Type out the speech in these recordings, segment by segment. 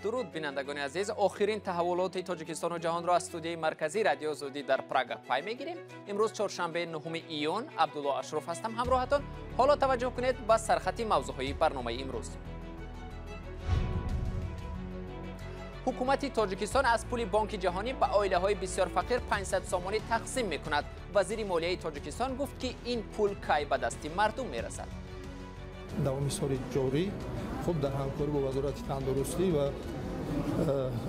Дуруд, бинандагони азиз. Охирин таҳаввулоти Тоҷикистону ҷаҳонро аз студияи марказии Радиои Озодӣ дар Прага пай мегирем. Имрӯз чоршанбе, 9 июн. Абдулло Ашроф ҳастам ҳамроҳатон. Ҳоло таваҷҷӯҳ кунед ба сархати мавзӯъҳои барномаи имрӯз. Ҳукумати Тоҷикистон аз пули Бонки Ҷаҳонӣ ба оилаҳои бисёр фақир 500 сомонӣ тақсим мекунад. Вазири молияи Тоҷикистон гуфт, ки ин пул кай ба дасти мардум мерасад. Давоми соли ҷорӣ хуб дар ҳамкорӣ бо Вазорати тандурустӣ ва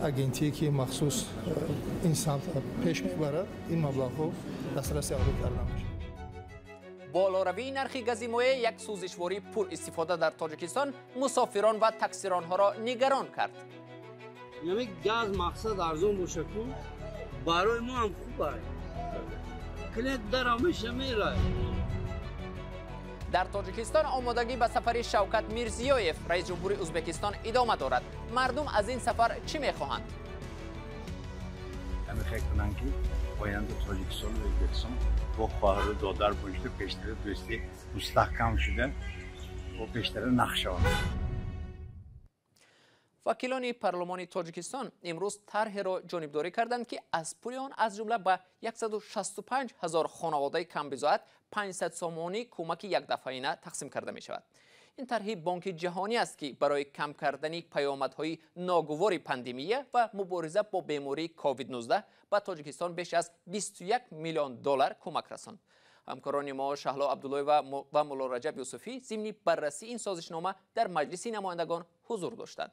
агентие, ки махсус ин самт пеш мебарад, ин маблағҳо дастраси аҳолӣ карда мешавад. Болоравии нархи гази моеъ, як сӯзишвории пуристифода дар Тоҷикистон, мусофирон ва таксиронҳоро нигарон кард. Яъне газ мақсад арзон боша ку, барои мо ҳам хуб аст. Клиент дарамеша мерай. Дар Тоҷикистон омодагӣ ба сафари Шавкат Мирзиёев, раис ҷумҳури Ӯзбекистон, идома дорад. Мардум аз ин сафар чӣ мехоҳанд? Ҳамин кунанд, ки оянда Тоҷикистону Ӯзбекистон бо хоҳару додар бошида, пештара дӯстӣ мустаҳкам шуда бо пештара нақш шаванд. Вакилони парлумони Тоҷикистон имрӯз тарҳеро ҷонибдорӣ карданд, ки аз пули он аз ҷумла ба 165 ҳазор хонаводаи камбизоат 500 сомонӣ кӯмаки якдафъаина тақсим карда мешавад. Ин тарҳи Бонки Ҷаҳонӣ аст, ки барои кам кардани паёмадҳои ногувори пандемия ва мубориза бо бемории COVID-19 ба Тоҷикистон беш аз 21 миллион доллар кӯмак расонд. Ҳамкорони мо Шаҳло Абдуллоева ва Мулло Раҷаб Юсуфӣ зимни баррасии ин созишнома дар Маҷлиси намояндагон ҳузур доштанд.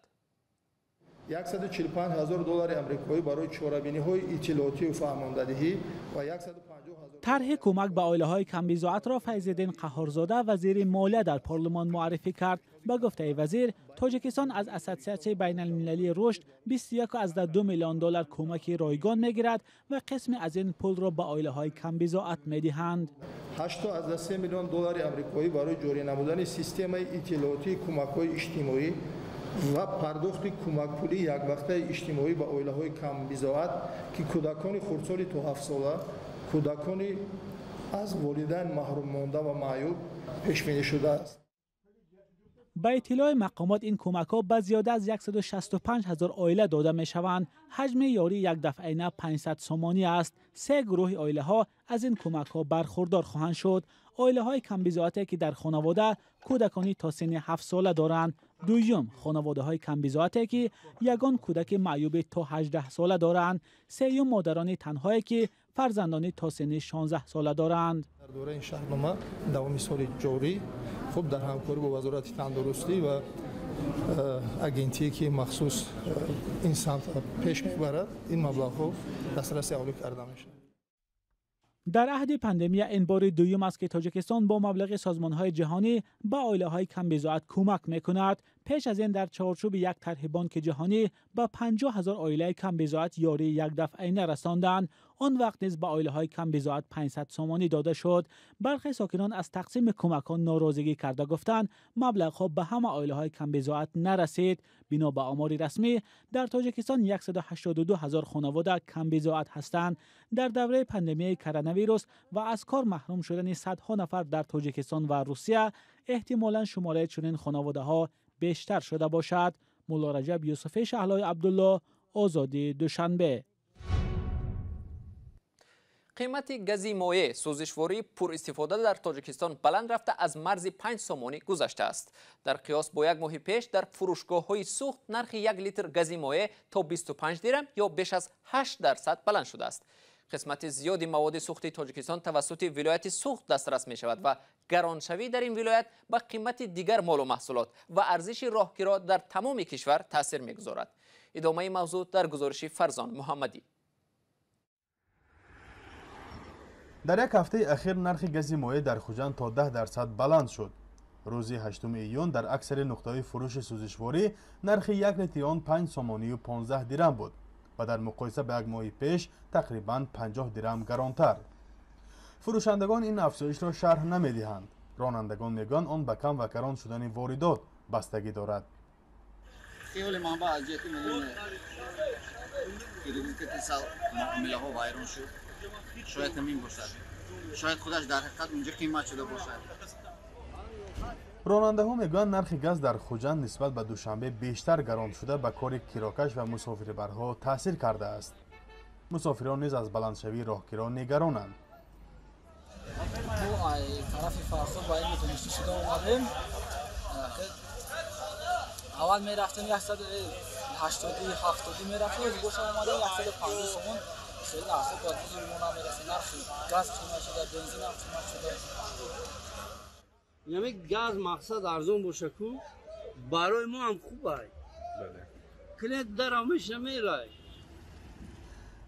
145 ҳазор доллари амрикоӣ барои чорабиниҳои иттилоотию фаҳмондадиҳӣ ва 150 ҳазор. Тарҳи кӯмак ба оилаҳои камбизоатро Файзиддин Қаҳҳорзода, вазири молия, дар парлумон муаррифӣ кард. Ба гуфтаи вазир, Тоҷикистон аз Ассотсиатсияи байналмилалии рушд 21,2 миллион доллар кӯмаки ройгон мегирад ва қисме аз ин пулро ба оилаҳои камбизоат медиҳанд. 8,3 миллион доллари амрикоӣ барои ҷорӣ намудани системаи иттилоотии кӯмакҳои иҷтимоӣ ва пардохти кӯмакпулии яквақтаи иҷтимоӣ ба оилаҳои камбизоат, ки кӯдакони хурдсоли то 7сола, кӯдакони аз волидайн маҳрум монда ва маъюб пешбинӣ шудааст. Ба иттилои мақомот, ин кӯмакҳо ба зиёда аз 165 ҳазор оила дода мешаванд. Ҳаҷми ёрии якдафъаина 500 сомонӣ аст. Се гурӯҳи оилаҳо аз ин кӯмакҳо бархурдор хоҳанд шуд: оилаҳои камбизоате, ки дар хонавода кӯдакони то синни 7сола доранд; дуюм, хонаводаҳои камбизоате, ки ягон кӯдаки маъюби то 18сола доранд; сеюм, модарони танҳое, ки фарзандони то синни 16сола доранд. Дар доираи ин шаҳрнома давоми соли ҷорӣ хуб дар ҳамкорӣ бо Вазорати тандурустӣ ва агентие, ки махсус ин самт пеш мебарад, ин маблағҳо дастраси аҳолӣ карда мешавад. Дар аҳди пандемия ин бори дуюм аст, ки Тоҷикистон бо маблағи созмонҳои ҷаҳонӣ ба оилаҳои камбизоат кӯмак мекунад. Пеш аз ин дар чорчӯби як тарҳи Бонки Ҷаҳонӣ ба 50 ҳазор оилаи камбизоат ёрии якдафъаина расонданд. Он вақт низ ба оилаҳои камбизоат 500 сомонӣ дода шуд. Бархе сокинон аз тақсими кӯмакҳо норозигӣ карда гуфтанд, маблағҳо ба ҳама оилаҳои камбизоат нарасид. Бино ба омори расмӣ, дар Тоҷикистон 182 ҳазор хонавода камбизоат ҳастанд. Дар давраи пандемияи коронавирус ва аз кор маҳрум шудани садҳо нафар дар Тоҷикистон ва Русия, эҳтимолан шумораи чунин хонаводаҳо бештар шуда бошад. Мулло Раҷаб Юсуфӣ, Шаҳлои Абдулло, Озодӣ, Душанбе. Қимати гази моеъ, сӯзишвории пуристифода дар Тоҷикистон, баланд рафта, аз марзи 5 сомонӣ гузаштааст. Дар қиёс бо як моҳи пеш дар фурӯшгоҳҳои сӯхт нархи 1 литр гази моеъ то 25 дирам ё беш аз 8% баланд шудааст. Қисмати зиёди маводи сӯхти Тоҷикистон тавассути вилояти Суғд дастрас мешавад ва гароншавӣ дар ин вилоят ба қимати дигар молу маҳсулот ва арзиши роҳкиро дар тамоми кишвар таъсир мегузорад. Идомаи мавзӯъ дар гузориши Фарзон Муҳаммадӣ. Дар як ҳафтаи ахир нархи гази моеъ дар Хуҷанд то 10% баланд шуд. Рӯзи 8 июн дар аксари нуқтаҳои фурӯши сӯзишворӣ нархи 1 литри он 5 сомонию 15 дирам буд ва дар муқоиса ба як моҳи пеш тақрибан 50 дирам гаронтар. Фурӯшандагон ин афзоишро шарҳ намедиҳанд. Ронандагон мегӯянд, он ба кам ва гарон шудани воридот бастагӣ дорад. Хиёли манбаъ аз ҷиҳати сал муомилаҳо вайрон шуд. Шояд ҳамин бошад, шояд худаш дар ҳақиқат унҷа қимат шуда бошад. Ронандаҳо мегӯянд, нархи газ дар Хуҷанд нисбат ба Душанбе бештар гарон шуда, ба кори кирокаш ва мусофирбарҳо таъсир кардааст. Мусофирон низ аз баландшавии роҳкиро нигаронанд. Мо тарафи Фархор ба ин донишҷӯ шуда омадем. Аввал мерафтем 180, 70 мерафтем, боша омадем 150 сомон. Хеле нархҳо ба зури мо намерасад. Нархи газ қимат шуда, бензинам қимат шуда. Яъне газ мақсад арзон боша ку, барои мо ҳам хуб ай. Клиент дарамеша мерай.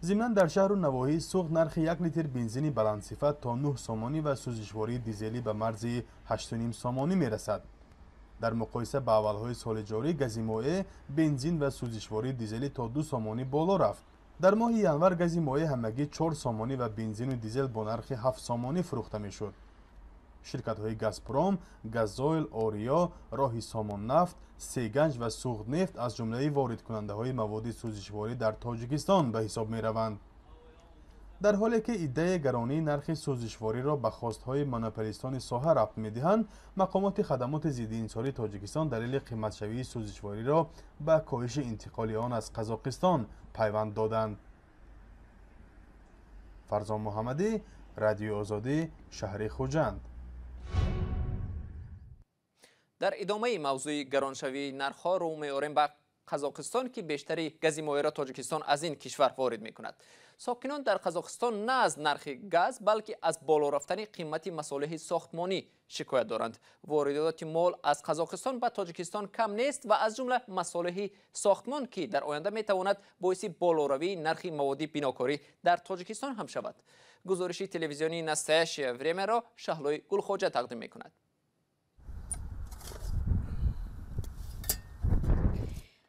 Зимнан, дар шаҳру навоҳии Суғд нархи 1 литр бензини баландсифат то 9 сомонӣ ва сӯзишвории дизелӣ ба марзи 8,5 сомонӣ мерасад. Дар муқоиса ба аввалҳои соли ҷорӣ гази моеъ, бензин ва сӯзишвории дизелӣ то 2 сомонӣ боло рафт. Дар моҳи январ гази моеъ ҳамагӣ 4 сомонӣ ва бензину дизел бо нархи 7 сомонӣ фурӯхта мешуд. Ширкатҳои «Газпром», «Газойл», «Ориё», «Роҳи Сомоннафт», «Сеганҷ» ва «Суғднефт» аз ҷумлаи воридкунандаҳои маводи сӯзишворӣ дар Тоҷикистон ба ҳисоб мераванд. Дар ҳоле ки иддаи гаронии нархи сӯзишвориро ба хостҳои монополистони соҳа рабт медиҳанд, мақомоти хадамоти зиддиинҳисории Тоҷикистон далели қиматшавии сӯзишвориро ба коҳиши интиқоли он аз Қазоқистон пайванд доданд. Фарзон Муҳаммадӣ, Радиои Озодӣ, шаҳри Хуҷанд. Дар идомаи мавзӯи гароншавии нархҳо рӯ меорем ба Қазоқистон, ки бештари гази моеъро Тоҷикистон аз ин кишвар ворид мекунад. Сокинон дар Қазоқистон на аз нархи газ, балки аз боло рафтани қимати масолеҳи сохтмонӣ шикоят доранд. Воридоти мол аз Қазоқистон ба Тоҷикистон кам нест ва аз ҷумла масолеҳи сохтмон, ки дар оянда метавонад боиси болоравии нархи маводи бинокорӣ дар Тоҷикистон ҳам шавад. Гузориши телевизионии «Настоящее время» ро Шаҳлои Гулхоҷа тақдим мекунад.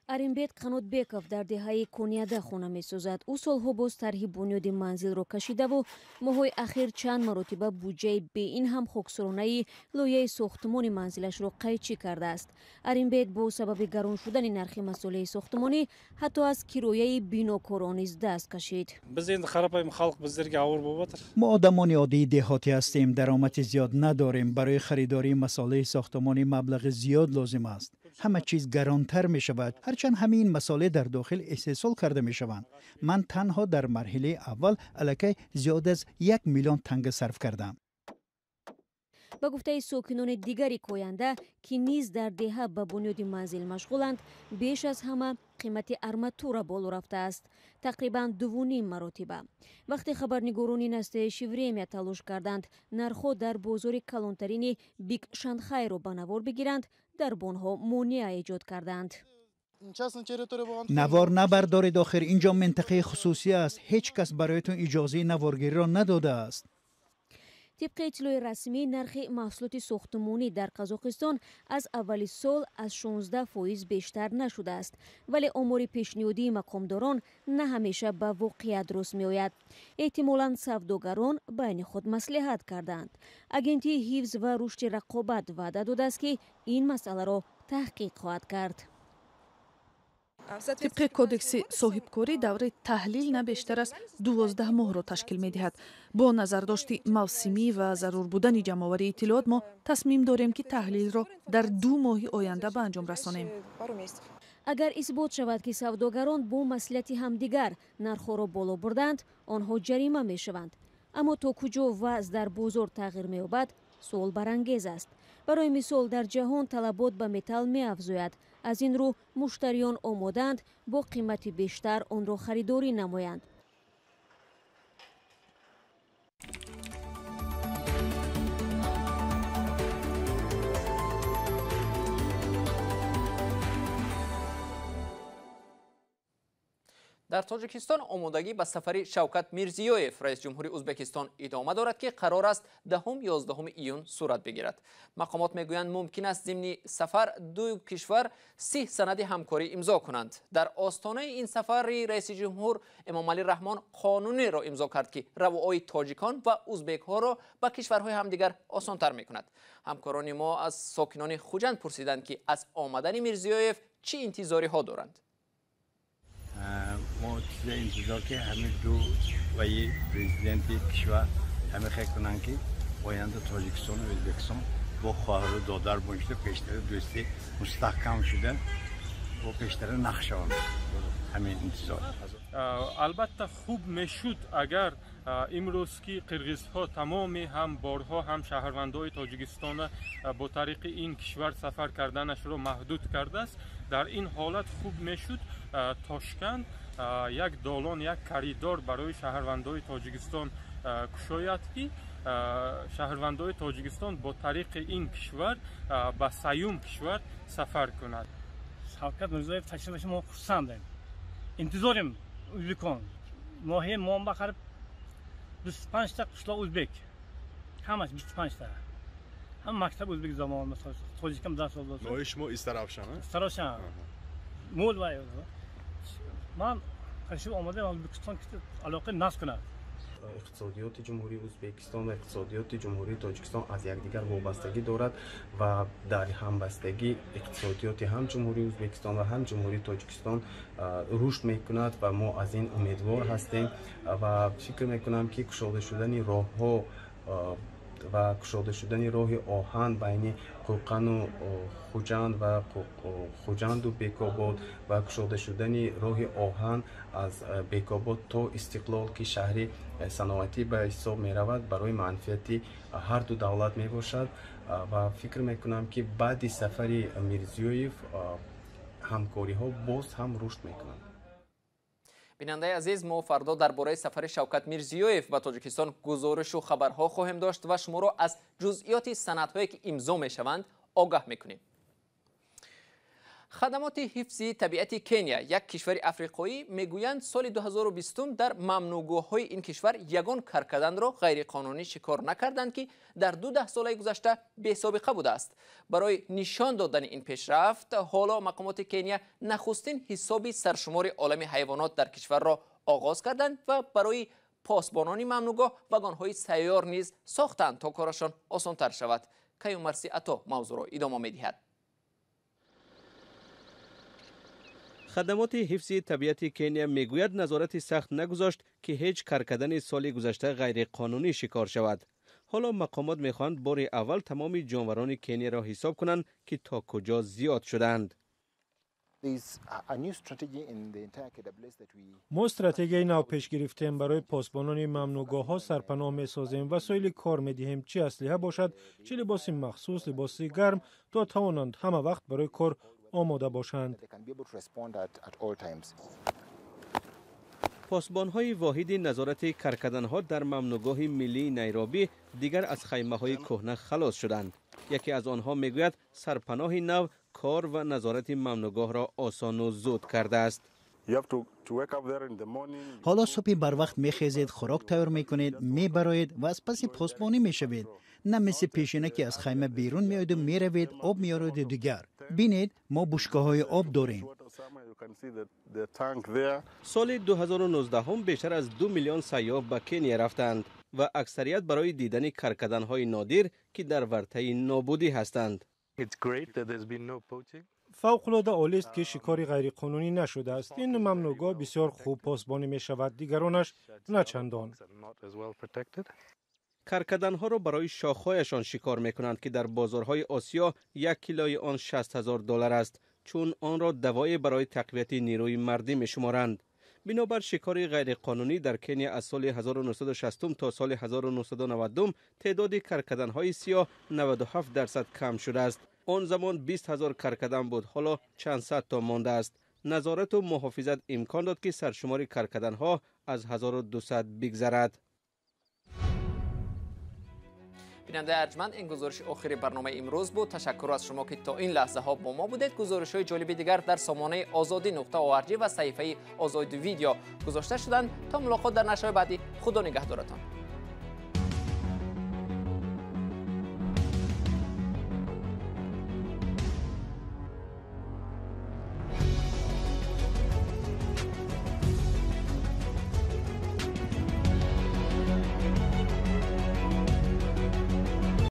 Аримбет Қанотбеков дар деҳаи Конияда хона месозад. Ӯ солҳо боз тарҳи бунёди манзилро кашидаву моҳҳои ахир чанд маротиба буҷаи беин ҳам хоксоронаи лоиҳаи сохтмони манзилашро қайчӣ кардааст. Аримбек бо сабаби гарон шудани нархи масолеҳи сохтмонӣ ҳатто аз кирояи бинокорон низ даст кашид. Біз енді қарапайым халық, біздерге ауыр болып жатыр. Мо одамони оддии деҳотӣ ҳастем, даромади зиёд надорем. Барои харидории масолеҳи сохтмонӣ маблағи зиёд лозим аст. Ҳама чиз гаронтар мешавад, ҳарчанд ҳамаи ин масолеҳ дар дохил истеҳсол карда мешаванд. Ман танҳо дар марҳилаи аввал аллакай зиёд аз 1 миллион танга сарф кардам. Ба гуфтаи сокинони дигари Коянда, ки низ дар деҳа ба бунёди манзил машғуланд, беш аз ҳама қимати арматура боло рафтааст, тақрибан 2,5 маротиба. Вақте хабарнигорони «Настоящее время» талош карданд нархҳо дар бозори калонтарини Биг Шанхайро ба навор бигиранд, дарбонҳо монеа эҷод карданд. Навор набардоред, охир ин ҷо минтақаи хусусӣ аст. Ҳеҷ кас бароятон иҷозаи наворгириро надодааст. Тибқи иттилои расмӣ, нархи маҳсулоти сохтмонӣ дар Қазоқистон аз аввали сол аз 16% бештар нашудааст, вале омори пешниҳодии мақомдорон на ҳамеша ба воқеият рост меояд. Эҳтимолан, савдогарон байни худ маслиҳат кардаанд. Агентии ҳифз ва рушди рақобат ваъда додааст, ки ин масъаларо таҳқиқ хоҳад кард. Тибқи кодекси соҳибкорӣ, давраи таҳлил на бештар аз 12 моҳро ташкил медиҳад. Бо назардошти мавсимӣ ва зарур будани ҷамъоварии иттилоот, мо тасмим дорем, ки таҳлилро дар 2 моҳи оянда ба анҷом расонем. Агар исбот шавад, ки савдогарон бо маслиҳати ҳамдигар нархҳоро боло бурданд, онҳо ҷарима мешаванд. Аммо то куҷо вазъ дар бозор тағйир меёбад, суолбарангез аст. Барои мисол, дар ҷаҳон талабот ба металл меафзояд, аз ин рӯ муштариён омодаанд бо қимати бештар онро харидорӣ намоянд. Дар Тоҷикистон омодагӣ ба сафари Шавкат Мирзиёев, раис ҷумҳури Ӯзбекистон, идома дорад, ки қарор аст 10-11 июн сурат бигирад. Мақомот мегӯянд, мумкин аст зимни сафар ду кишвар 30 санади ҳамкорӣ имзо кунанд. Дар остонаи ин сафари раиси ҷумҳур Эмомалӣ Раҳмон қонунеро имзо кард, ки равои тоҷикон ва узбекҳоро ба кишварҳои ҳамдигар осонтар мекунад. Ҳамкорони мо аз сокинони Хуҷанд пурсиданд, ки аз омадани Мирзиёев чӣ интизориҳо доранд. Мо чизе интизор, ки ҳамин ду ваи президенти кишвар ҳамин хел кунанд, ки оянда Тоҷикистону Ӯзбекистон Бо хоҳару додар бошида пештара дӯстӣ мустаҳкам шуда бо пештара нақшаванд. Ҳамин интизор. Албатта хуб мешуд агар имрӯз ки қирғизҳо тамоми ҳам борҳо ҳам шаҳрвандои Тоҷикистонро бо тариқи ин кишвар сафар карданашро маҳдуд кардааст, дар ин ҳолат хуб мешуд Тошканд як долон, як коридор барои шаҳрвандои Тоҷикистон кушояд, ки шаҳрвандои Тоҷикистон бо тариқи ин кишвар ба саюм кишвар сафар кунад. Шавкат Мирзиёев ташрифаш мо хурсандем, интизорем. Ӯзбекон ноҳияи мо ба қариб 25 та қишлоқ ӯзбек, ҳамаш 25 та, ҳам мактаб ӯзбек замон, масалан тоҷикам дарс дод. Ноҳияи шумо Истаравшан? Истаравшан мол ва ман ташриф омадам Ӯзбекистон алоқа насб кунад. Иқтисодиёти Ҷумҳурии Ӯзбекистон ва иқтисодиёти Ҷумҳурии Тоҷикистон аз якдигар вобастагӣ дорад ва дар ҳамбастагӣ иқтисодиёти ҳам Ҷумҳурии Ӯзбекистон ва ҳам Ҷумҳурии Тоҷикистон рушд мекунад ва мо аз ин умедвор ҳастем ва фикр мекунам, ки кушода шудани роҳҳо ва кушода шудани роҳи оҳан байни Қӯқану Хуҷанд ва Хуҷанду Бекобод ва кушода шудани роҳи оҳан аз Бекобод то Истиқлол, ки шаҳри саноатӣ ба ҳисоб меравад, барои манфиати ҳар ду давлат мебошад ва фикр мекунам, ки баъди сафари Мирзиёев ҳамкориҳо боз ҳам рушд мекунанд. Бинандаи азиз, мо фардо дар бораи сафари Шавкат Мирзиёев ба Тоҷикистон гузоришу хабарҳо хоҳем дошт ва шуморо аз ҷузъиёти санадҳое ки имзо мешаванд огаҳ мекунем. Хадамоти ҳифзи табиати Кения, як кишвари африқоӣ, мегӯянд соли 2020 дар мамнӯъгоҳҳои ин кишвар ягон каркаданро ғайриқонунӣ шикор накарданд, ки дар ду даҳсолаи гузашта бесобиқа будааст. Барои нишон додани ин пешрафт ҳоло мақомоти Кения нахустин ҳисоби саршумори олами ҳайвонот дар кишварро оғоз карданд ва барои посбонони мамнӯъгоҳ вагонҳои сайёр низ сохтанд, то корашон осонтар шавад. Каюмарси Ато мавзӯъро идома медиҳад. Хадамоти ҳифзи табиати Кения мегӯяд, назорати сахт нагузошт, ки ҳеҷ каркадани соли гузашта ғайриқонунӣ шикор шавад. Ҳоло мақомот мехоҳанд бори аввал тамоми ҷонварони Кенияро ҳисоб кунанд, ки то куҷо зиёд шудаанд. Мо стратегияи нав пеш гирифтем. Барои посбонони мамнӯъгоҳҳо сарпаноҳ месозем, васоили кор медиҳем, чӣ аслиҳа бошад, чӣ либоси махсус, либоси гарм, то тавонанд ҳама вақт барои кор омода бошанд. Посбонҳои воҳиди назорати каркаданҳо дар мамнӯъгоҳи миллии Найробӣ дигар аз хаймаҳои кӯҳна халос шуданд. Яке аз онҳо мегӯяд, сарпаноҳи нав кор ва назорати мамнӯъгоҳро осону зуд кардааст. Ҳоло субҳи барвақт мехезед, хӯрок тайёр мекунед, мебароед ва аз паси посбонӣ мешавед, на мисли пешина, ки аз хайма берун меоеду меравед, об меёреду дигар. Бинед, мо бушкаҳои об дорем. Соли 2019 бештар аз 2 миллион сайёҳ ба Кения рафтанд ва аксарият барои дидани каркаданҳои нодир, ки дар вартаи нобудӣ ҳастанд. Фавқулода олист, ки шикори ғайриқонунӣ нашудааст. Ин мамнӯъгоҳ бисёр хуб посбонӣ мешавад, дигаронаш на чандон. Каркаданҳоро барои шохҳояшон шикор мекунанд, ки дар бозорҳои Осиё як килои он 60 ҳазор доллар аст, чун онро давое барои тақвияти нерӯи мардӣ мешуморанд. Бинобар шикори ғайриқонунӣ дар Кения аз соли 1960 то соли 1990 теъдоди каркаданҳои сиёҳ 97% кам шудааст. Он замон 20 ҳазор каркадан буд, ҳоло чанд сад то мондааст. Назорату муҳофизат имкон дод, ки саршумори каркаданҳо аз 1200 бигзарад. Бинандаи арҷманд, ин гузориши охири барномаи имрӯз буд. Ташаккур аз шумо, ки то ин лаҳзаҳо бо мо будед. Гузоришҳои ҷолиби дигар дар сомонаи озодӣ.org ва саҳифаи Озодӣ Видео гузошта шуданд. То мулоқот дар нашрҳои баъдӣ, худо нигаҳдоратон.